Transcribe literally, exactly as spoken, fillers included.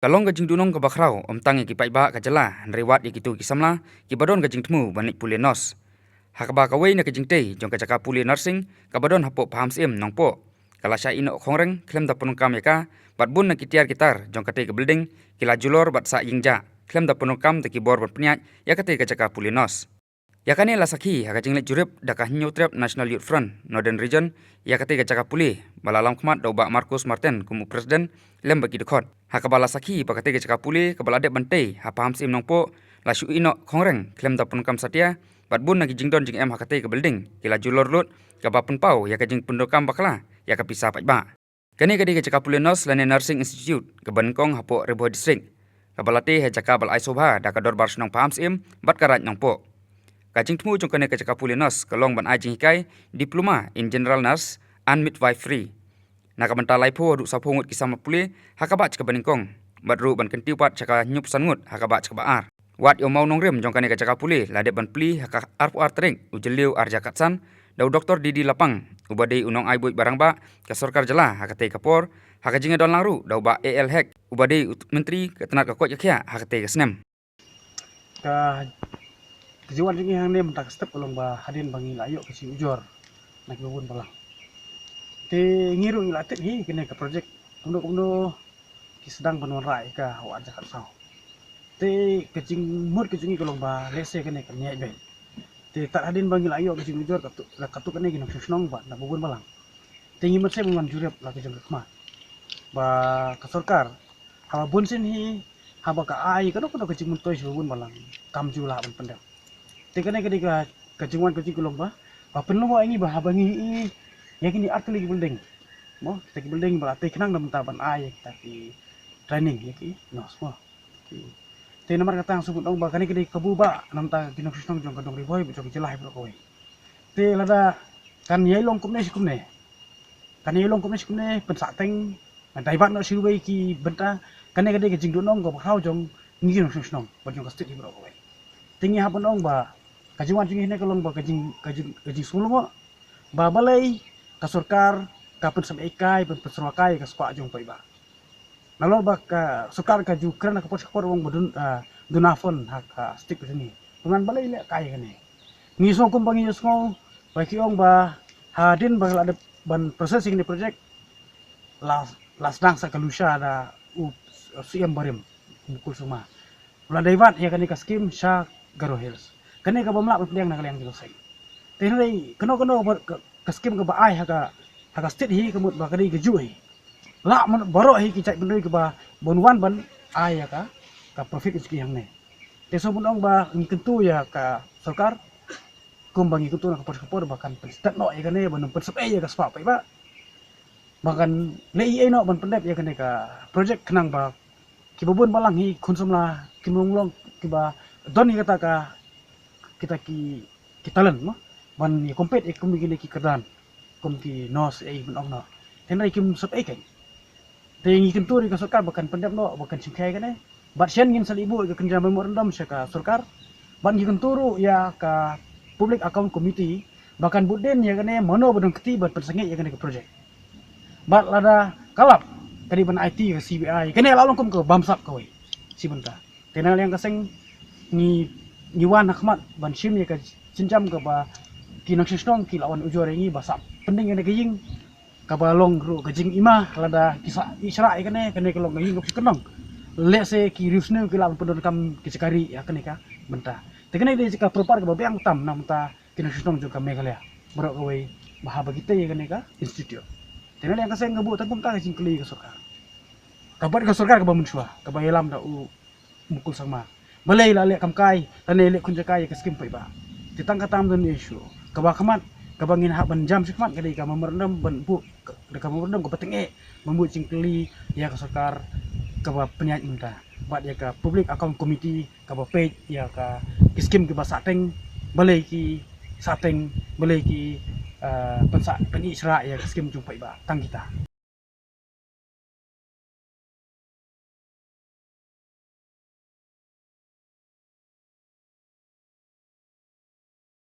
Ka long ka jingduhnong kaba khraw ym tang ïa ki paidbah ka jylla hynrei wat ïa kito ki samla kiba don ka jingthmu ban leit pule nurse. Ha kaba kawei na ka jingtei jong ka jaka pule nursing kaba don hapoh Pahamsyiem Nongpoh, ka la shah ïehnoh khongreng khlem da pyndonkam ïa ka, bad bun na ki tiar ki tar jong katei ka building ki la julor bad sah ïingjah khlem da pyndonkam da ki bor ban pynïaid ïa katei ka jaka pule nurse. Ïa kane la sakhi ha ka jingleit jurip da ka Hynñiewtrep National Youth Front Northern Region ïa katei ka jaka pule, ba la lam khmat da u Bah Marcus Martin kum u president lem bad ki dkhot. Ha kaba la sakhi ba katei ka jaka pule kaba la dep ban tei ha Pahamsyiem Nongpoh la shu ïehnoh khongreng khlem da pyndonkam satia, bad bun na ki jingdon jingem ha katei ka building ki la julor lut, kaba pynpaw ïa ka jingpyndonkam bakla ïa ka pisa paidbah. Kane ka dei ka jaka pule nurse lane nursing institute kaba nyngkong hapoh Ri Bhoi District, kaba la tei ha jaka ba la ai sngewbha da ka Dorbar Shnong Pahamsyiem bad ka Raid Nongpoh. Ka jingthmu jong kane ka jaka pule nurse ka long ban ai jinghikai Diploma in General Nurse and Midwifery na ka bynta laiphew haduh sawphew ngut ki samla pule ha ka batch kaba nyngkong, bad ruh ban kyntiew pat sha ka hynñiewphew san ngut ha ka batch kaba ar. Wat ïa u mawnongrim jong kane ka jaka pule la dep ban plie ha ka arphew ar tarik u Jylliew ar hajar khatsan da u Doktor D D Lapang, uba dei u nongaibuit ba rangbah ka sorkar jylla ha katei ka por, ha ka jingïadon lang ruh da u Bah A L Hek, uba dei u Myntri ka tnat ka koit ka khiah ha katei ka snem. Ka, ka jingwan jong ngi hangne mynta ka step ka long ba hadien ba ngi la ïoh ka jingujor na kiba bun balang, te ngi ruh ngi la tip hi kane ka project kumno kumno ki sdang ban wanrah ïa ka ha u ar hajar khatsaw. Te ka jingmut ka jong ngi ka long ba lehse kane kan ïaid beit. Te tad hadien ba ngi la ïoh ka jingujor katto, katto katne ki nongshong shnong bad na ba bun balang, te ngi mynsiem ban wan jurip la ka jong ka khmat ba ka sorkar haba bunsien hi, haba ka ai kano kano ka jingmyntoi sha ba bun balang, kam ju lah ban pyndep. Te kane ka dei ka, ka jingwan ka jingkylong ba, ba pynlong ïa ngi ba haba ngi ïohi ïa kine ar tylli ki building, mo, kita ki building ba la tei khnang na bynta ban ai ïa kita ki training ïa ki nurse, mo. Te namar kata nga sngewbha ban ong ba kane ka dei ka buba na bynta ki nongshong shnong jong ka dong Ri Bhoi bad jong ka jylla hi baroh kawei. Te lada kan ïai long kumne shi kumne, kan ïai long kumne shi kumne, pynsahteng, divert noh sha kiwei ki bynta, kane ka dei ka jingduhnong kaba khraw jong ngi ki nongshong shnong bad jong ka state hi baroh kawei. Te ngi hap ban ong ba ka jingwan jong ngi hangne ka long ba ka jing, ka jing, ka jingsngew lyngngoh ba balei ka sorkar ka pynsep ei kai, pyn, pynsyrwa kai ka spah jong paidbah. Nalor ba ka sorkar ka ju kren ha ka por sha ka por ban ong ba dun, ah, duna fund ha ka state ka jong ngi. Pynban balei leh kai kane. Ngi sngew kumba ngi sngew ba ki ong ba hadien ba la dep ban process ïa kane project, la, la sdang sa ka lusha da u Siem barim, u Mukul Sangma. La divert ïa kane ka skim sha Garo Hills. Kane ka bym lah ban pdiang na ka liang jong ka seng. Te hynrei kano kano ka, ka skim kaba ai ha ka, ha ka state hi ka mut ba ka dei kajuh hi. Lah mut baroh hi ki jaitbynriew kiba bun wan ban ai ïa ka, ka profit jong ki hangne. Te sngewbha ban ong ba ngi kyntu ïa ka sorkar kumba ngi kyntu na ka por sha ka por ba kan pynstet noh ïa kane ban ym pynsep ei ïa ka spah paidbah. Ba kan leh ei ei noh ban pyndep ïa kane ka project khnang ba kiba bun balang hi khun samla kin long long kiba don ïa kata ka, kita ki, ki talent mo, ban ïa compete ïa kum kine ki kyrdan kum ki nurse ei ban ong noh. Hynrei kim sep ei kein. Te ngi kyntu ïa ka sorkar ba kan pyndep noh, ba kan shim khia ïa kane. Bad shen ngin sa leit buh ïa ka kynja memorandum sha ka sorkar. Bad ngi kyntu ruh ïa ka Public Account Committee ba kan bud dien ïa kane, mano ba don kti ban pynsangeh ïa kane ka project. Bad lada ka lap, ka dei ban aiti ïa ka C B I. Kane la long kum ka bamsap kawei shi bynta. Te na liang ka seng ngi, ngi wan ha khmat ban shim ïa ka sienjam kaba ki nongshong shnong ki la wan ujor ïa ngi ba sah pynding ïa kane ka ïing, kaba long ruh ka jingima lada ki sah ïehshrah ïa kane, kane ka long ka ïing kaba shu kyndong. Lehse ki riewsniew ki lah ban pyndonkam ki jaka rieh ïa kane ka bynta. Te kane ka dei ka jaka pyrpar kaba biang tam na bynta ki nongshong shnong jong ka Meghalaya baroh kawei ba haba ki tei ïa kane ka institute. Te na liang ka seng nga buh tang kumta ka jingkylli ïa ka sorkar. Ka bad ka sorkar kaba mynshuwa kaba ïalam da u Mukul Sangma. Balei la leh kam kai, lane leh khun jaka ïa ka skim paidbah. Te tang kata ym don issue. Kaba khmat, kaba ngin hap ban jam shi khmat ka dei ka memorandum ban buh, ka, ka memorandum kaba tyngeh ban buh jingkylli ïa ka sorkar kaba pynïaid mynta. Bad ïa ka Public Account Committee kaba peit ïa ka, ki skim kiba sahteng, balei ki sahteng, balei ki, eh, pynsah, pynïehshrah ïa ka skim jong paidbah, tang kita.